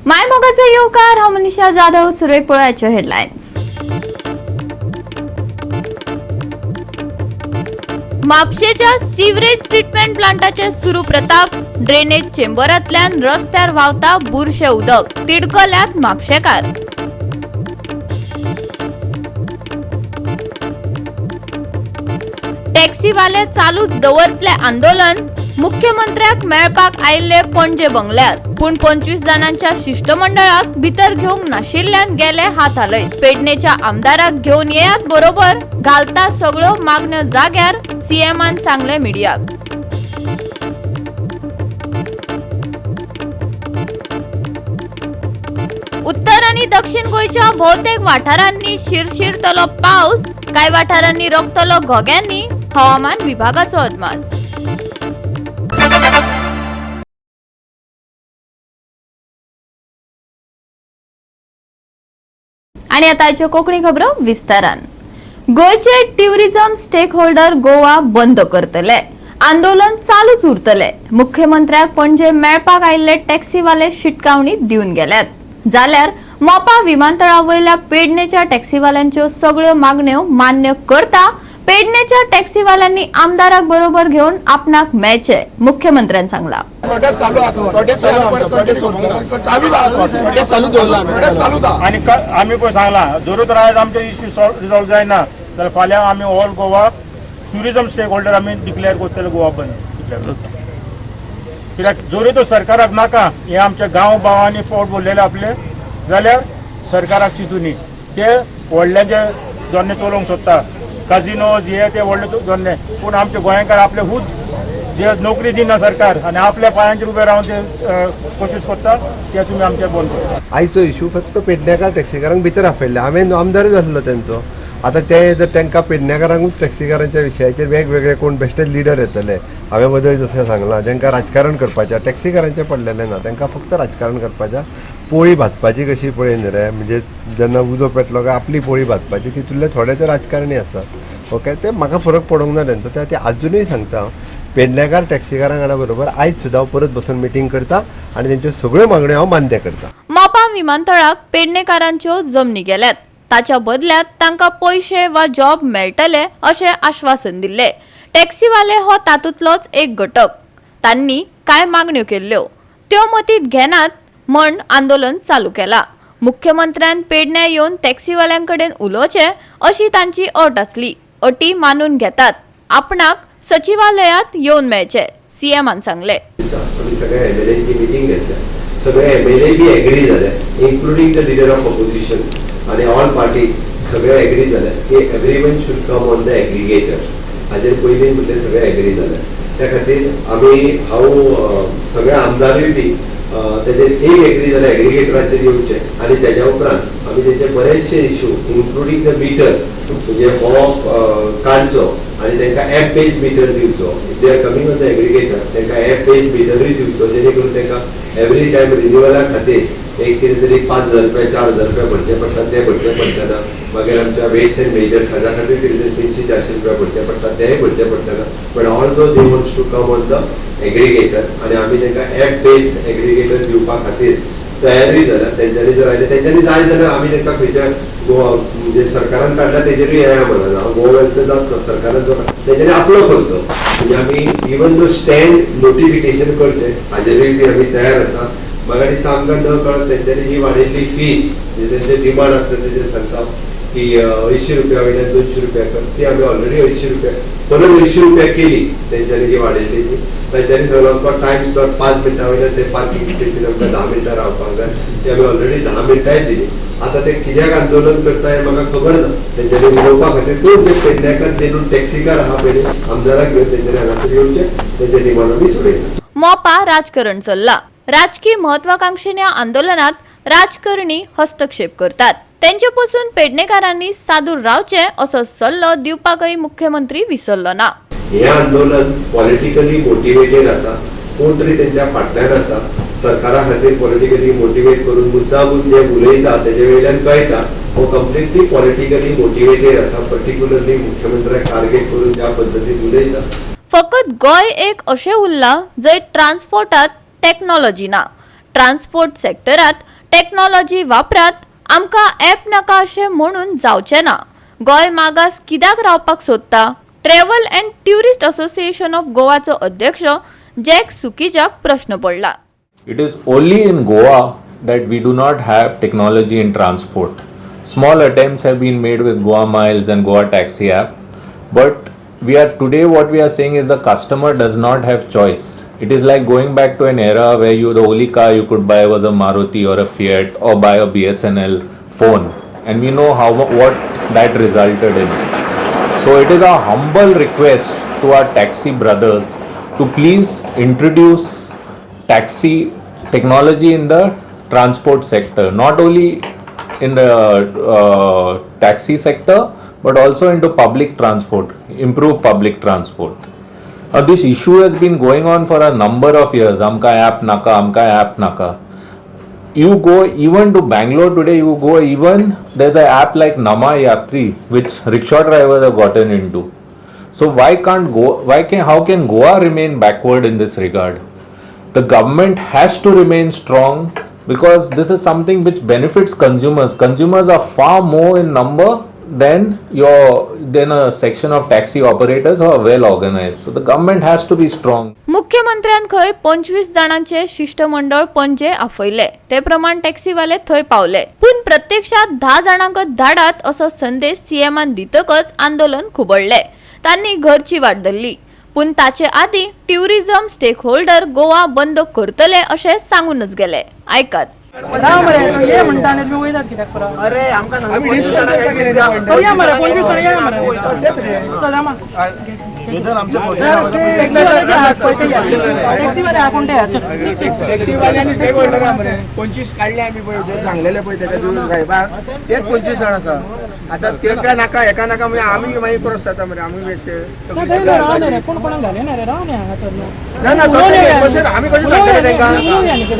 माय मोगाचो येवकार. हांव मनीषा जाधव. सुरवेक पळोवयाच्यो हेडलायन्स. म्हापशेच्या सिवरेज ट्रिटमेंट प्लांटाचे सुरू प्रताप. ड्रेनेज चेंबरांतल्यान रस्त्यार व्हांवता बुरशें उदक. तिडकल्यात म्हापशेकार. टॅक्सीवाले चालूच दवरतले आंदोलन. मुख्यमंत्र्याक मेळपाक आयिल्ले पणजे बंगल्यार, पूण 25 जाणांच्या शिष्टमंडळाक भितर घेवंक नाशिल्ल्यान गेले हात हालयत. पेडणेच्या आमदाराक घेवन येयात बरोबर, घालता सगळ्यो मागण्यो जाग्यार, सीएमान सांगले मिडियाक. उत्तर आणि दक्षिण गोंयच्या भोवतेक वाठारांनी शिरशिरतलो पावस. कांय वाठारांनी रकतलो घोग्यांनी. हवामान विभागाचो अदमास. आणि आता आयच्यो कोंकणी खबरो विस्तारान. गोंयचे ट्युरिझम स्टेक होल्डर गोवा बंद करतले, आंदोलन चालूच उरतले. मुख्यमंत्र्याक पणजे मेळपाक आयिल्ले टॅक्सीवाले शिटकावणी दिवन गेल्यात. जाल्यार मोपा विमानतळा वयल्या पेडणेच्या टॅक्सीवाल्यांच्यो सगळ्यो मागण्यो मान्य करता. पेडणेच्या टॅक्सीवाल्यांनी आमदाराक बरोबर घेवन आपणाक मेळचे, मुख्यमंत्र्यान सांगला. प्रोटेस्ट चालू आहा. प्रोटेस्ट चालू आहा. प्रोटेस्ट चालू आहा. प्रोटेस्ट चालू दवरला. प्रोटेस्ट चालू आहा. आनी आमी पळय सांगलां, जरूय तर आयज आमचे इश्यू रिजॉल्व जायना जाल्यार फाल्यां आमी all Goa tourism stakeholder आमी डिक्लेअर करतले, गोवा बंद डिक्लेअर करतले. कित्याक जरूय तर सरकाराक नाका हे आमच्या गांव गांवांनी पोट भरलेले आपले, जाल्यार सरकाराक चिंतुनी. ते व्हडल्यांचे धंदे चलोवंक सोदता, काजिनोज हे ते व्हडले धंदे, पूण आमचे गोंयकार आपले खूद जे नोकरी दिना सरकार आनी आपल्या पांयांचेर उबे रावन ते कोशिश करता, ते तुमी आमचे बंद करता. आयचो इशू फक्त पेडणेकार टॅक्सीकारांक भितर आपयल्ले. हांवें आमदारूच आसलो तेंचो. आतां ते जर तांकां पेडणेकारांकूच टॅक्सीकारांच्या विशयाचेर वेगवेगळे कोण बेश्टे लिडर येतले. हांवें वदळ जशें सांगलां, तांकां राजकारण करपाचें, टॅक्सीकारांचें पडलेलें ना. तांकां फक्त राजकारण करपाचें, पोळी भाजपाची कशी पळय न्ही रे, म्हणजे जेन्ना उजो पेटलो काय आपली पोळी भाजपाची, तितूंतले थोडे ते राजकारणी आसात. ओके, ते म्हाका फरक पडूंक ना तेंचो. ते आजुनूय सांगता हांव, पेडणेकार टॅक्सीकारां वांगडा बरोबर आयज सुद्दां हांव परत बसून मिटींग करता आनी तेंच्यो सगळ्यो मागण्यो हांव मान्य करता. मोपा विमानतळाक पेडणेकारांच्यो जमनी गेल्यात. ताच्या बदल्यात तांकां पयशे वा जॉब मेळटले अशें आश्वासन दिल्ले. टॅक्सीवाले हो तातूंतलोच एक घटक. तांणी कांय मागण्यो केल्ल्यो, त्यो मतींत घेनात म्हण आंदोलन चालू केलां. मुख्यमंत्र्यान पेडण्यां येवन टॅक्सीवाल्यां कडेन उलोवचें अशी तांची अट आसली. अटी मानून घेतात, आपणाक सचिवालयात येवन मेळचे, सीएमान सांगले. दिसा आमी सगळ्या एमएलएची मिटींग घेतल्या. सगळे एमएलए बी एग्री जाले, including the leader of opposition आनी ऑल पार्टी सगळे एग्री जाले की everyone should come on the aggregator. हाजेर पयलीं म्हणल्यार सगळे एग्री जाले. त्या खातीर आमी हांव सगळे आमदारूय बी तेजेर एक एग्री जाले, एग्रिगेटराचेर येवचे. आनी तेज्या उपरांत आमी तेजे बरेचशे इशू, इन्क्लुडींग the metre, म्हणजे हो काडचो आनी तांकां एप बेज्ड मिटर दिवचो. If they are coming on the aggregator, तांकां एप बेज्ड मिटरूय दिवचो, जेणे करून तांकां एवरी टायम रिन्युअला खातीर एक कितें तरी 5,000 रुपया, 4,000 रुपया भरचे पडटा, ते भरचे पडचे ना. मागीर आमच्या वेट्स एंड मेजर्स हाज्या खातीर कितें तरी 300-400 रुपया भरचे पडटा, तेय भरचे पडचे ना. But although they wants to come on the aggregator आनी आमी तांकां एप बेज्ड एग्रिगेटर दिवपा खातीर तयारूय जाल्या. तेंच्यांनी जर आयले, तेंच्यांनी जाय जाल्यार आमी तांकां खंयच्या गोवा म्हणजे सरकारान काडला तेजेरूय येया म्हणना हांव. गोवा वेल्थ जात ना, सरकारान जो तेंच्यांनी आपलो करचो. म्हणजे आमी इवन दो स्टँड नोटिफिकेशन करचें, हाजेरूय बी आमी तयार आसा. म्हाका दिसता आमकां न कळत तेंच्यांनी जी वाडयल्ली फीस, म्हणजे तेंचे डिमांड आसता, तेजेर सांगता की 250 रुपया वयल्यान 200 रुपया कर. ती आमी ऑलरेडी 250 रुपया, परत 250 रुपया केली तेंच्यांनी जी वाडयल्ली ती. तेंच्यांनी सांगलो आमकां टायम स्लॉट 5 मिनटां वयल्यान ते पार्किंग स्पेसीन आमकां 10 मिनटां रावपाक जाय. ती आमी ऑलरेडी 10 मिनटांय दिली. आतां ते कित्याक आंदोलन करता हें म्हाका खबर ना. तेंच्यांनी उलोवपा खातीर कोण ते पेडणेकार जेन्यून टॅक्सीकार आहा, पयलीं आमदाराक घेवन तेंच्यांनी हांगासर येवचे, तेंचे डिमांड आमी सोडयता. मोपा राजकारण चल्ला. राजकी महत्वाकांक्षेच्या आंदोलनात राजकारणी हस्तक्षेप करतात. तेंचे पसून पेडणेकारांनी सादूर रावचे असो सल्लो दिवपाकय मुख्यमंत्री विसरलो ना. हें आंदोलन पॉलिटिकली मोटिवेटेड आसा. कोण तरी तेंच्या फाटल्यान आसा. सरकारा खातीर पॉलिटिकली मोटिवेट करून मुद्दामून जे उलयता तेजे वयल्यान कळटा, हो कंप्लिटली पॉलिटिकली मोटिवेटेड आसा. पर्टिक्युलरली मुख्यमंत्र्याक टार्गेट करून ज्या पद्दतीन उलयता. फकत गोंय एक अशें उरलां जंय ट्रान्सपोर्टात टॅक्नॉलॉजी ना. ट्रान्सपोर्ट सेक्टरात टॅक्नॉलॉजी वापरात, आमकां ॲप नाका अशें म्हणून जावचें ना. गोंय मागास कित्याक रावपाक सोदता? Travel and tourist association of गोवाचो अध्यक्ष जॅक सुकिजाक प्रश्न पडला. It is only in Goa that we do not have technology in transport. Small attempts have been made with Goa Miles and Goa Taxi app, but we are today what we are saying is the customer does not have choice. It is like going back to an era where you the only car you could buy was a Maruti or a Fiat or buy a BSNL phone, and we know how what that resulted in. So it is our humble request to our taxi brothers to please introduce taxi technology in the transport sector, not only in the taxi sector but also into public transport, improve public transport. Now this issue has been going on for a number of years. Amka app naka, amka app naka. You go even to Bangalore today, you go even, there's an app like Nama Yatri, which rickshaw drivers have gotten into. So why can't go, why can, how can Goa remain backward in this regard? The government has to remain strong because this is something which benefits consumers. Consumers are far more in number than a section of taxi operators who are well organized. So the government has to be strong. मुख्यमंत्र्यान खंय 25 जाणांचे शिष्टमंडळ पणजे आफयले, ते प्रमाण टॅक्सीवाले थंय पावले, पूण प्रत्यक्षात 10 जाणांकच धाडात असो संदेश सीएमान दितकच आंदोलन खुबळले. तांणी घरची वाट धरली, पूण ताचे आदीं ट्युरिझम स्टेक होल्डर गोवा बंद करतले अशें सांगूनच गेले. आयकात. राव मरे, ये म्हणटा आनी तुमी वयतात कित्याक परत? अरे आमकां या मरे, 25 जाण या मरे. चल मा. टॅक्सीवाले आहा कोण ते? टॅक्सीवाले आनी स्टेक होल्डर आहा मरे. 25 काडले आमी पळय, जे सांगलेले पळय तेका साहेबा, तेच 25 जाण आसा. आतां ते काय नाका, हेका नाका, म्हणजे आमी मागीर क्रॉस जाता मरे, आमी वेस्ट. कोण कोणाक घाले ना रे, राव न्ही हांगा तर. ना ना, तशें आमी कशें सांगतले तेंकां?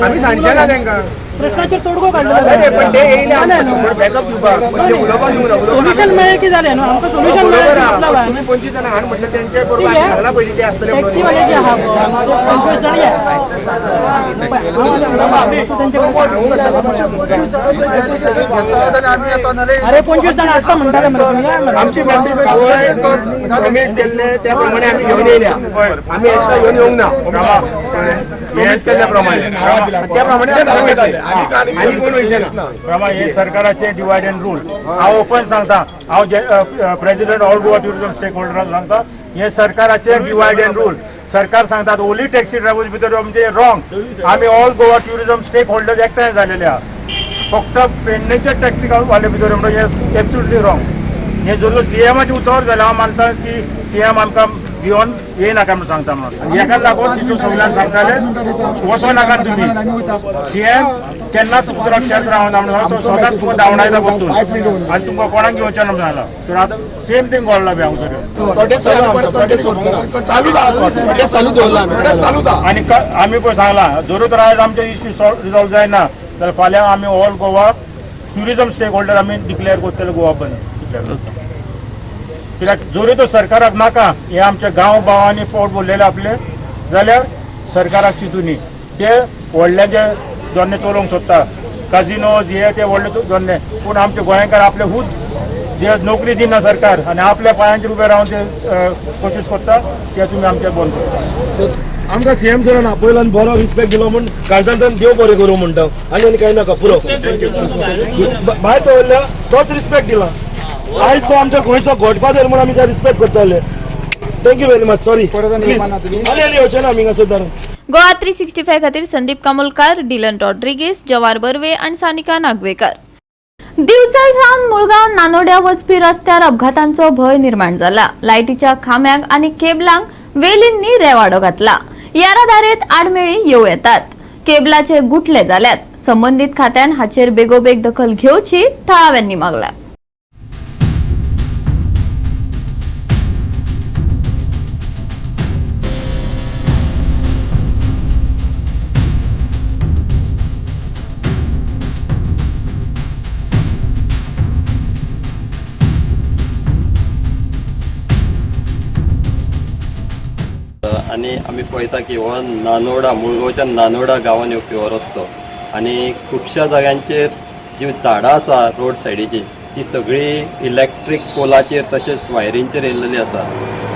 आमी सांगचे ना तेंकां. प्रश्नाचेर तोडगो काडलो. पण ते येयले आमकां समोर बॅकअप दिवपाक, म्हणजे उलोवपाक दिवंक ना. सोल्युशन मेळ्ळें की जालें न्हू आमकां, सोल्युशन बरोबर आहा. तुमी 25 जाणां हाड म्हटलें, तेंचे बरोबर आमी सांगलां पयलीं ते आसतले म्हणून. टॅक्सीवाले जे आहा 25 जाण या. अरे 25 जाण आसता म्हणटाले मरे. आमची मेसेज प्रॉमिस केल्ले त्या प्रमाणे आमी घेवन येयल्या, आमी एक्स्ट्रा घेवन येवंक ना. प्रॉमिस केल्ल्या प्रमाणे त्या प्रमाणे ते धाडून घेतले, आनी कोण वयचे ना. प्रमाण हे सरकाराचे डिवायड अँड रूल. हांव ओपन सांगता, हांव president all Goa tourism stake होल्डरांक सांगता, हे सरकाराचे डिवायड अँड रूल. सरकार सांगतात ओनली टॅक्सी ड्रायव्हर्स भितर, म्हणजे रॉंग. आमी all Goa tourism stake holders एकठांय जालेले आहा. फक्त पेडणेचे टॅक्सी वाले भितर म्हणजे हे एब्सोल्युटली रॉंग. हे जर सीएमाचे उतर जाल्यार हांव मानता की सीएम आमकां घेवन येयनाका म्हणून सांगता म्हणून. हेका लागून तितून सगल्यांक सांगताले वचो नाका तुमी. सीएम केन्ना तुमकां लक्षांत रावना म्हणून तो सदांच तुमकां धांवडायता परतून, आनी तुमकां कोणाक घेवचें ना म्हणून सांगला. तर आतां सेम थिंग घडला बी हांगासर. आनी आमी पळय सांगलां, जर तर आयज आमचे इश्यू रिजॉल्व जायना जाल्यार फाल्यां आमी all Goa tourism stake holder आमी डिक्लेअर करतले, गोवा बंद डिक्लेअर करतले. कित्याक जरी तर सरकाराक नाका हे आमच्या गांव गांवांनी पोट भरलेले आपले, जाल्यार सरकाराक चिंतूनी ते व्हडल्यांचे धंदे चलोवंक सोदता, काजिनोज हे ते व्हडले धंदे. पूण आमचे गोंयकार आपले खूद जे नोकरी दिना सरकार आनी आपल्या पांयांचेर उबे रावन ते कोशिश करता, ते तुमी आमचे बंद करता. आमकां सीएम सरान आपयलो आनी बरो रिस्पेक्ट दिलो म्हूण काळजांतल्यान देव बरें करूं म्हणटा, आनी आनी कांय नाका पुरो. भायर दवरल्या तोच रिस्पेक्ट दिला. आयज तो आमच्या गोंयचो गॉडफादर म्हूण आमी ताका रिस्पेक्ट करताले. Thank you very much, sorry please. आनी आनी येवचे ना आमी हांगासर दारान. गोवा 365 खातीर संदीप कामोलकार, डिलन रॉड्रिगेस, जवार बर्वे आनी सानिका नागवेकर. दिवचल सावन मुळगांव नानोड्या वचपी रस्त्यार अपघातांचो भंय निर्माण जाला. लायटीच्या खांब्यांक आनी केबलांक वेलींनी रेवाडो घातला. येरादारीत आडमेळी येवं येतात. केबलाचे गुठले जाल्यात. संबंदीत खात्यान हाचेर बेगोबेग दखल घेवची थळाव्यांनी मागला. आनी आमी पळयता की हो नानोडा, मुळगांवच्या नानोडा गांवान येवपी हो रस्तो आनी खुबश्या जाग्यांचेर जी झाडां आसा रोड सायडीची ती सगळी इलेक्ट्रीक पोलाचेर तशेंच वायरींचेर येयल्लेली आसा.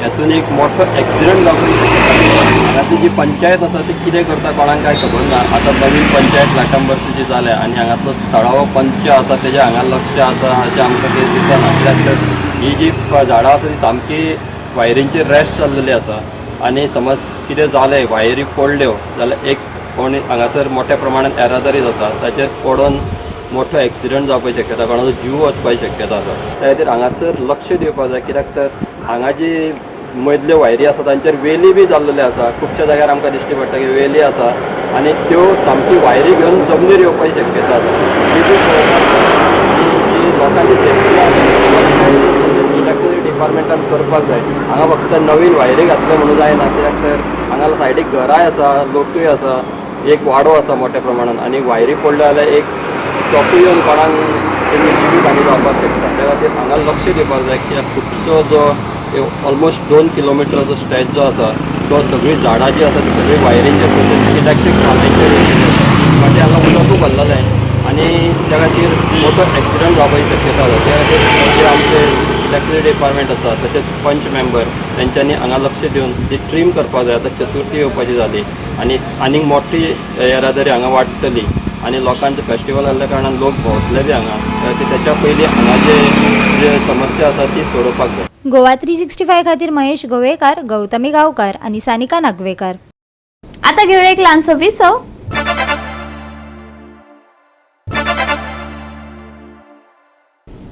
हातून एक मोठो एक्सिडंट जावपाची शक्यता. हांगाची जी पंचायत आसा ती कितें करता कोणाक कांय खबर ना. आतां नवीन पंचायत लाटंबर्ती जी जाल्या आनी हांगातलो थळावो पंच आसा तेजें हांगा लक्ष आसा अशें आमकां कितें दिसना. कित्याक तर ही जी झाडां आसा ती सामकी वायरींचेर रेस्ट जाल्लेली आसा आनी समज कितें जालें वायरी पडल्यो जाल्यार एक कोण हांगासर मोठ्या प्रमाणान येरादारी जाता ताचेर पडोन मोठो एक्सिडंट जावपाची शक्यता, कोणाचो जीव वचपाची शक्यता आसा. त्या खातीर हांगासर लक्ष दिवपाक जाय कित्याक तर हांगा जी मदल्यो वायरी आसा तांचेर वेली बी जाल्लेल्यो आसा. खुबश्या जाग्यार आमकां दिश्टी पडटा की वेली आसा आनी त्यो सामकी वायरी घेवन जमनीर येवपाची शक्यता आसा. ती बी जी लोकांची सेफ्टी आसा इलेक्ट्रिसिटी डिपार्टमेंटान करपाक जाय. हांगा फक्त नवीन वायरी घातल्यो म्हणून जायना कित्याक तर हांगा सायडीक घरांय आसा, लोकूय आसा, एक वाडो आसा मोठ्या प्रमाणान आनी वायरी पडल्यो जाल्यार एक शॉकूय येवन कोणाक तेजी जिवीत हानी जावपाक शकता. त्या खातीर हांगा लक्ष दिवपाक जाय कित्याक खुबसो जो ऑलमोस्ट 2 किलोमिटराचो स्ट्रेच जो आसा तो सगळीं झाडां जी आसा ती सगळीं वायरींचेर तशेंच इलेक्ट्रीक खांब्यांचेर येयल्ली आसा. फाटीं हांगा उदकूय भरलेलें आनी त्या खातीर मोठो एक्सिडंट जावपाची शक्यता आसा. त्या खातीर जे आमचे इलेक्ट्रिसिटी डिपार्टमेंट आसा तशेंच पंच मेंबर तेंच्यांनी हांगा लक्ष दिवन ती ट्रीम करपाक जाय. आतां चतुर्थी येवपाची जाली आनी आनीक मोठी येरादारी हांगा वाडटली आनी लोकांचे फेस्टिवल आसल्या कारणान लोक भोंवतले बी हांगा, त्या खातीर तेच्या पयलीं हांगा जे जे समस्या आसा ती सोडोवपाक जाय. गोवा 365 खातीर महेश गोवेकार, गौतमी गांवकार आनी सानिका नागवेकार. आता घेऊया एक ल्हानसो विसव.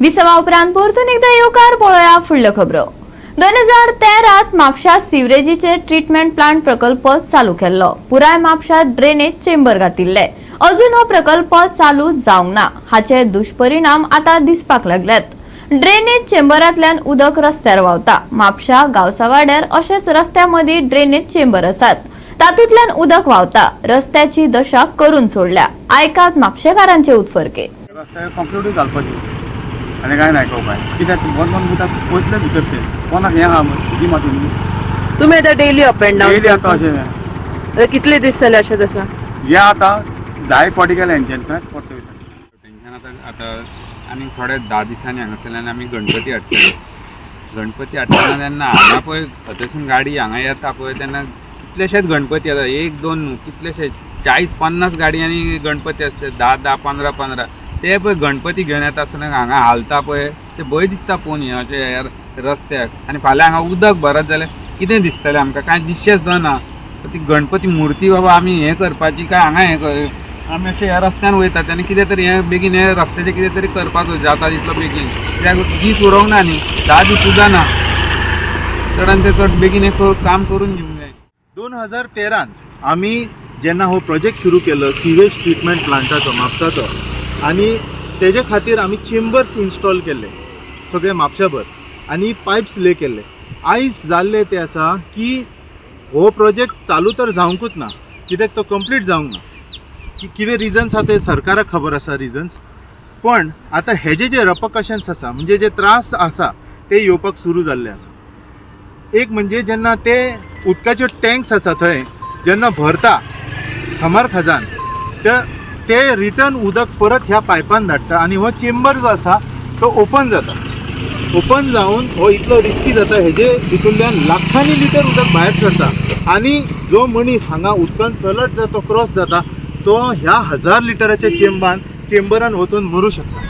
विसवा उपरांत परतून एकदा येवकार पळोवया फुडल्यो खबरो. 2013 म्हापशा सिवरेजीचे ट्रिटमेंट प्लांट प्रकल्प चालू केल्लो. पुराय म्हापशा ड्रेनेज चेंबर घातिल्ले. अजून हो प्रकल्प चालू जावंक ना. हाचे दुष्परिणाम आता दिसपाक लागल्यात. ड्रेनेज चेंबरांतल्यान उदक रस्त्यार व्हांवता. म्हापशा गांवसावाड्यार अशेच रस्त्या मदीं ड्रेनेज चेंबर आसात, तातूंतल्यान उदक व्हांवता. रस्त्याची दशा करून सोडल्या. आयकात म्हापशेकारांचे उत्फर्के. रस्त्यार कॉन्क्रिटूय घालपाची आनी कांय ना उपाय कित्याक बंद बंद उदक वयतले भितर ते कोणाक हें आहा जी माती तुमी आतां daily up and down daily आतां अशें कितले दीस जाले अशेंच आसा? हे आतां 10 फावटी गेले हेंच्यान परते वयता. टेंशन आतां आतां आनी थोडे 10 दिसांनी हांगासरल्यान आमी गणपती हाडटले. गणपती हाडटना तेन्ना हांगा पळय थंयसून गाडी हांगा येता पळय तेन्ना कितलेशेच गणपती येता, 1 2 न्हू कितलेशे 40-50 गाडयांनी गणपती आसता, 10 10 15 15 ते पळय गणपती घेवन येता आसतना हांगा हालता पळय ते भंय दिसता पळोवन हे अशें ह्या रस्त्याक. आनी फाल्यां हांगा उदक भरत जाल्यार कितें दिसतलें आमकां, कांय दिसचेंच ना. ती गणपती मुर्ती बाबा आमी हें करपाची काय हांगा हें आमी अशें ह्या रस्त्यान वयता तेन्ना कितें तरी हें बेगीन हे रस्त्याचें कितें तरी करपाक जाता तितलो बेगीन, कित्याक दीस उरोंक ना न्ही, 10 दीस सुद्दां ना, चडान ते चड बेगीन हें काम करून घेवंक जाय. 2013 आमी जेन्ना हो प्रोजेक्ट सुरू केलो सिवेज ट्रिटमेंट प्लांटाचो म्हापसाचो, आनी तेजे खातीर आमी चेंबर्स इन्स्टॉल केल्ले सगळे म्हापशाभर आनी पायप्स ले केल्ले. आयज जाल्ले ते आसा की हो प्रोजेक्ट चालू तर जावंकूच ना, कित्याक तो कंप्लीट जावंक ना. की कितें रिजन्स आसा ते सरकाराक खबर आसा रिजन्स, पण आतां हेजे जे रपकशन्स आसा म्हणजे जे त्रास आसा ते येवपाक सुरू जाल्ले आसा. एक म्हणजे जेन्ना ते उदकाच्यो टँक्स आसा थंय जेन्ना भरता खमार खजान ते रिटर्न उदक परत ह्या पायपान धाडटा आनी हो चेंबर जो आसा तो ओपन जाता. ओपन जावन हो इतलो रिस्की जाता, हेजे भितुल्ल्यान लाखांनी लिटर उदक भायर सरता आनी जो मनीस हांगा उदकान चलत जाता क्रॉस जाता तो ह्या 1000 लिटराच्या चेंबरान वचून मरूं शकता.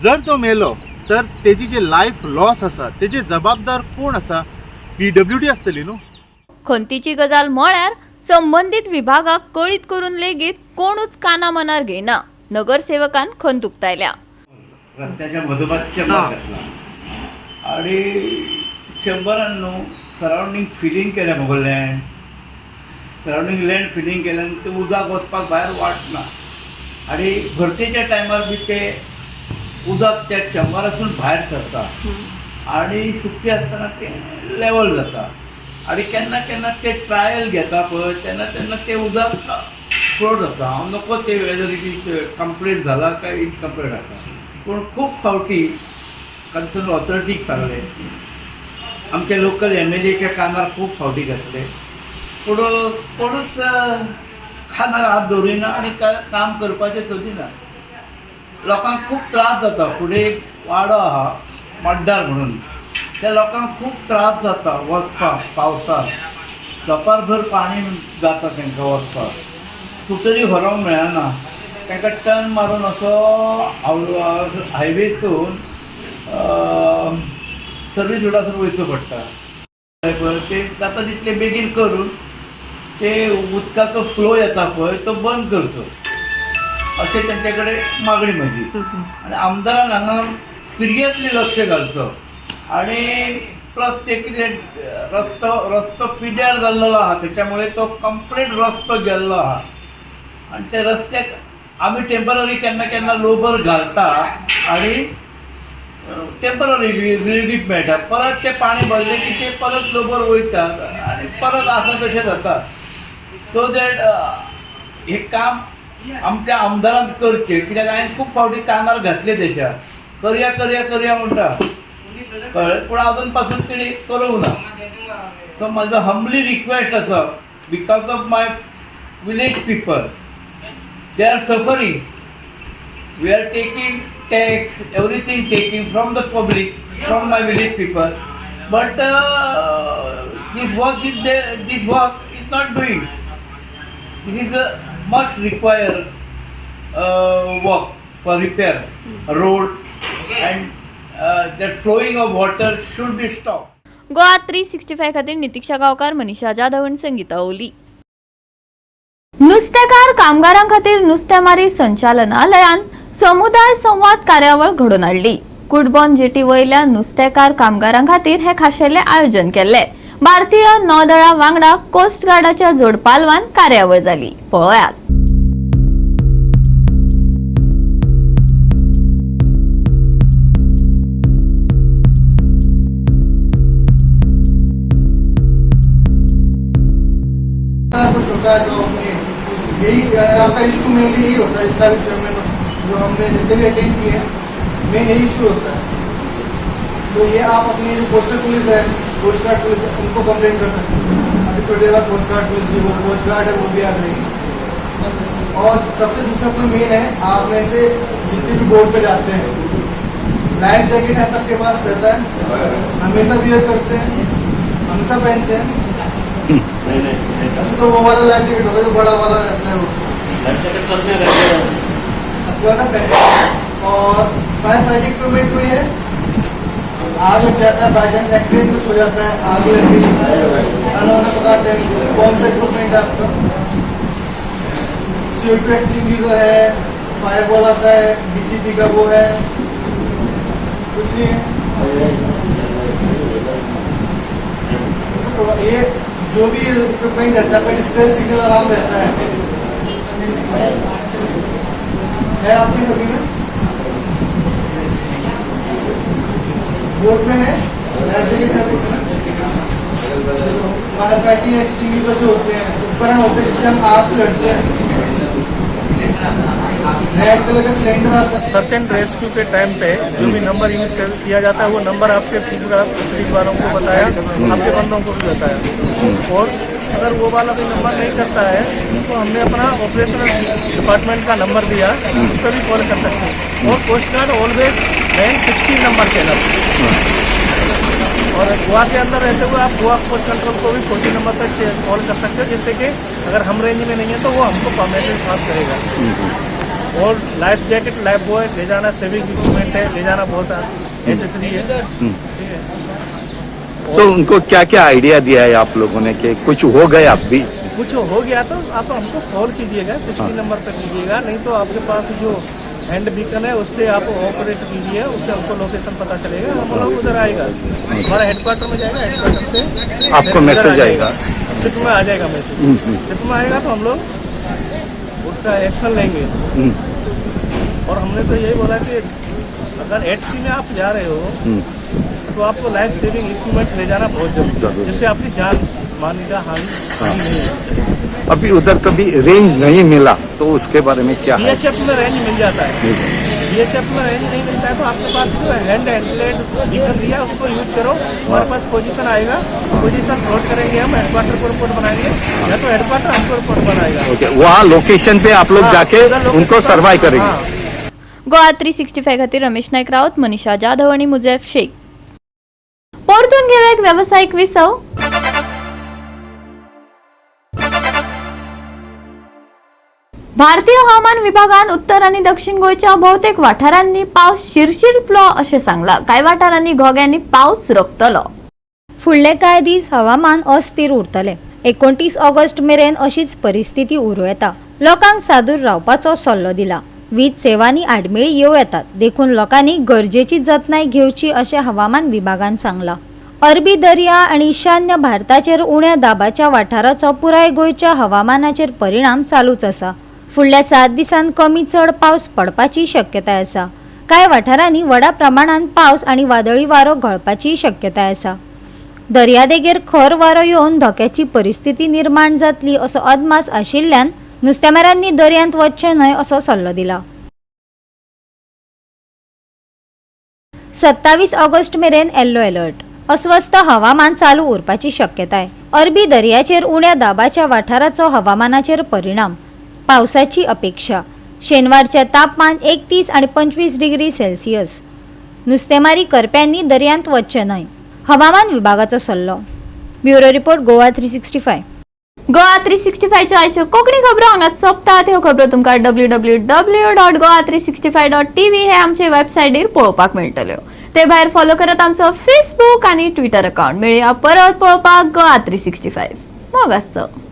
जर तो मेलो तर तेजी जे लायफ लॉस आसा तेजे जबाबदार कोण आसा? PWD आसतली न्हू. खंतीची गजाल म्हळ्यार संबंदीत विभागाक कळीत करून लेगीत कोणूच काना मनार घेयना. नगरसेवकान खंत उक्तायल्या. रस्त्याच्या मधोमध चेंबर घातला आणि चेंबरान न्हू सरावंडींग फिलींग केल्या मगो लँड, सरावंडींग लँड फिलींग केल्यान ते उदक वचपाक भायर वाट ना आनी भरतेच्या टायमार बी ते उदक त्या चेंबरातून भायर सरता आनी सुकते आसतना ते लेवल जाता आनी केन्ना केन्ना ते ट्रायल घेता पळय तेन्ना तेन्ना ते उदक फ्लो जाता. हांव नको ते वेदर it is complete जाला काय इनकम्प्लीट आसा, पूण खूब फावटी कन्सर्न ऑथॉरिटीक सांगलें, आमच्या लोकल MLAच्या कानार खूब फावटी घातले, पूण कोणूच खानार हात दवरिना आनी काम करपाचें सोदिना. लोकांक खूब त्रास जाता. फुडें एक वाडो आहा मड्डार म्हणून, त्या लोकांक खूब त्रास जाता वचपाक. पावसाक झोपारभर पाणी जाता तांकां वचपाक. स्कुटरी व्हरोंक मेळना तांकां. टर्न मारून असो हायवेसून सर्वीस रोडासून वयचो पडटा. ते जाता तितले बेगीन करून ते उदकाचो फ्लो येता पळय तो बंद करचो अशें तेंचे कडेन मागणी म्हजी. आनी आमदारान हांगा सिरियसली लक्ष घालचो. आनी प्लस ते कितें रस्तो रस्तो पिड्ड्यार जाल्लो आहा, तेच्यामुळे तो कंप्लीट रस्तो गेल्लो आहा. आनी त्या रस्त्याक आमी टेंपररी केन्ना केन्ना लोबर घालता आनी टेंपररी रिलीफ मेळटा. परत तें पाणी भरलें की ते परत लोबर वयता आनी परत आसा तशें जाता. सो that हें काम आमच्या आमदारान करचें, कित्याक हांवें खूब फावटी कानार घातलें तेच्या, करया करया करया म्हणटा, कळ्ळें, पूण आजून पासून तेणी करूंक ना. सो म्हाजो हंबली रिक्वेस्ट आसा, because of my village people, they are suffering. We are taking tax, everything taking from the public, from my village people, but this work is there, this work is not doing. This is a must require work for repair road and that flowing of water should be stopped. Goa 365 खातीर नितिक्षा गांवकार, मनीषा जाधव आनी संगीता ओली. नुस्तेकार कामगारां खातीर नुस्तेमारी संचालनालयान समुदाय संवाद कार्यावळ घडोवन हाडली. कुडबॉन जेटी वयल्या नुस्तेकार कामगारां खातीर हे खाशेलें आयोजन केल्लें. भारतीय नौदळा वांगडा कोस्ट गार्डाच्या जोडपालवान कार्यावळ जाली. पळयात. कुछ होता है तो अपने यही आपका इशू मेनली यही होता है. जितना भी चेयरमैन जो हमने जितने भी अटेंड किए हैं, मेन यही इशू होता है. तो ये आप अपनी जो कोस्टल पुलिस है, कोस्ट गार्ड पुलिस है, उनको कंप्लेंट कर सकते हैं. अभी थोड़ी देर बाद कोस्ट गार्ड पुलिस भी, वो कोस्ट गार्ड है वो भी आ जाएगी. और सबसे दूसरा पॉइंट मेन है, आप में से जितने भी बोट पे जाते हैं, लाइफ जैकेट है सबके पास रहता है, हमेशा वियर करते हैं, हमेशा पहनते हैं. नहीं. ऐसे तो वो वाला लाइफ जैकेट होगा जो बड़ा वाला रहता है, वो लाइफ जैकेट सब में रहते हैं. सबके वाला पहनते हैं. और फायर फाइटिंग इक्विपमेंट कोई है? आग लग जाता है, बाई चांस एक्सीडेंट कुछ हो जाता है, आग लग गई, खाना वाना पकाते हैं, कौन सा इक्विपमेंट है आपका? CO2 एक्सटिंग्विशर है, फायर बॉल आता है, डीसीपी का वो है, कुछ नहीं है. तो ये जो भी इक्विपमेंट रहता है, डिस्ट्रेस सिग्नल अलार्म रहता है आपके सभी में? बोट में है, लाइफ जैकेट है बोट में? फायर फाइटिंग एक्सटिंग्विशर जो होते हैं, उपकरण होते हैं जिससे हम आग से लड़ते हैं, रेड कलर का सिलेंडर आता है. सर्च एंड रेस्क्यू के टाइम पे जो भी नंबर यूज किया जाता है, वो नंबर आपके पुलिस वालों को बताया, आपके बंदों को भी बताया. और अगर वो वाला भी नंबर नहीं करता है तो हमने अपना ऑपरेशनल डिपार्टमेंट का नंबर दिया, उस पर भी कॉल कर सकते हैं. और coast guard always man 16 number channel. और गोवा के अंदर रहते हुए आप गोवा कोस्ट कंट्रोल को भी 14 नंबर तक कॉल कर सकते हो, जिससे कि अगर हम रेंज में नहीं है तो वो हमको मैसेज पास करेगा. और लाइफ जैकेट, लाइफ बॉय ले जाना सेविंग इक्विपमेंट है, ले जाना बहुत नेसेसरी है. ठीक है. सो उनको क्या क्या आइडिया दिया है आप लोगों ने कि कुछ हो गया अभी? कुछ हो गया तो आप हमको कॉल कीजिएगा, 16 नंबर पर कीजिएगा. नहीं तो आपके पास जो हैंड बीकन है उससे आप ऑपरेट कीजिए, उससे हमको लोकेशन पता चलेगा, हम लोग उधर आएगा, हमारा हेडक्वार्टर में जाएगा, हेडक्वार्टर से आपको फिर उधर मैसेज आ आएगा. शिप में आ जाएगा मैसेज. शिप में आएगा तो हम लोग उसका एक्शन लेंगे. और हमने तो यही बोला कि अगर एट सी में आप जा रहे हो तो आपको लाइफ सेविंग इक्विपमेंट ले जाना बहुत जरूरी है, जरूरी है. जिससे आपकी जान मानी का हानि हानि नहीं होनी चाहिए. अभी उधर कभी रेंज नहीं मिला तो उसके बारे में क्या है? बीएचएफ में रेंज मिल जाता है. बीएचएफ में रेंज नहीं मिलता है तो आपके पास जो हैंड हैंडलेड बीकन दिया उसको यूज करो। हमारे पास पोजीशन आएगा, पोजीशन प्लॉट करेंगे हम, हेडक्वार्टर को रिपोर्ट बनाएंगे या तो हेडक्वार्टर हमको रिपोर्ट बनाएगा। ओके, वहाँ लोकेशन पे आप लोग हाँ, जाके उधर लोकेशन उनको पर- सर्वाइव करेंगे। हाँ। गोवा 365 खातीर रमेश नायक राऊत, मनीषा जाधव आणि मुजैफ शेख। परतून घेऊया एक व्यावसायिक विसव। भारतीय हवामान विभागान उत्तर आणि दक्षिण गोंयच्या बहुतेक वाठारांनी पावस शिरशिरतलो अशें सांगलां। कांय वाठारांनी घोग्यांनी पावस रकतलो। फुडले कांय दीस हवामान अस्थिर उरतलें। 29 ऑगस्ट मेरेन अशीच परिस्थिती उरूं येता। लोकांक सादूर रावपाचो सल्लो दिला। वीज सेवांनी आडमेळी येवं येतात, देखून लोकांनी गरजेची जतनाय घेवची अशें हवामान विभागान सांगलां। अरबी दर्या आनी ईशान्य भारताचेर उण्या दाबाच्या वाठाराचो पुराय गोंयच्या हवामानाचेर परिणाम चालूच आसा। फुडल्या 7 दिसांत कमी चड पावस पडपाची शक्यताय आसा। कांय वाठारांनी व्हडा प्रमाणांत पावस आनी वादळी वारो घोळपाची शक्यताय आसा। दर्यादेगेर खर वारो येवन धोक्याची परिस्थिती निर्माण जातली असो अदमास आशिल्ल्यान नुस्तेमारांनी दर्यांत वचचें न्हय असो सल्लो दिला। 27 ऑगस्ट मेरेन येल्लो अलर्ट। अस्वस्थ हवामान चालू उरपाची शक्यताय। अरबी दर्याचेर उण्या दाबाच्या वाठाराचो हवामानाचेर परिणाम। पावसाची अपेक्षा। शेनवारचें तापमान 31 आनी 25 डिग्री सेल्सियस। नुस्तेमारी करप्यांनी दर्यांत वचचें न्हय, हवामान विभागाचो सल्लो। Bureau report, Goa 365। Goa 365च्यो आयच्यो कोंकणी खबरो हांगाच सोंपतात। ह्यो खबरो तुमकां www.goa365.tv हे आमचे वेबसायटीर पळोवपाक मेळटल्यो। ते भायर फॉलो करात आमचो फेसबूक आनी ट्विटर अकाउंट। मेळया परत पळोवपाक गोवा 365। मोग आसचो।